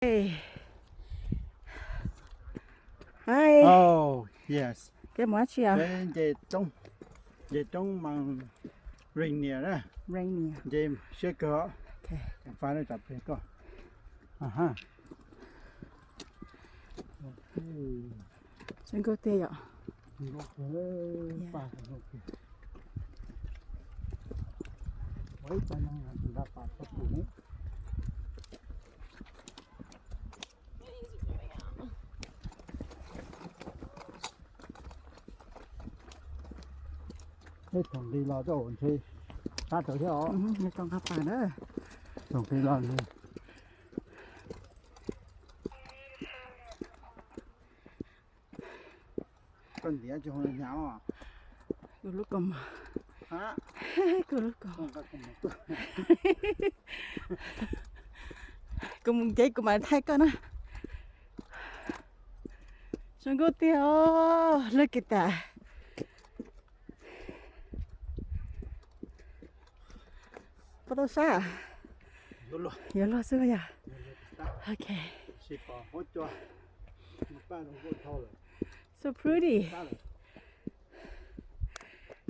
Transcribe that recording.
Hey. Hi. Oh, yes. Koj mus dab tsi os? Peb nce roob, nce roob mas Rainier na. Rainier. Nce siab kawg os. Ok. Ceev faj na, tsam pem koj. Aha. Zoo nkauj tiag yom. Zoo nkauj kawg, paj zoo nkauj kawg. Ua ib co neeg nrog pam txog pum ne. Tej thaum nqis los coj ntshe qab tau thiab os. Thaum nqis los ntshe. Koj ntiav tsis hu hnyav os. Kuv lub kaus mom. Kuv lub kaus. Kuv mus ncev kuv mam thaij koj na. Zoo nkauj tiag os, look at that. Puas tau sab? Yuav luag xwb yom. Ok. So pretty.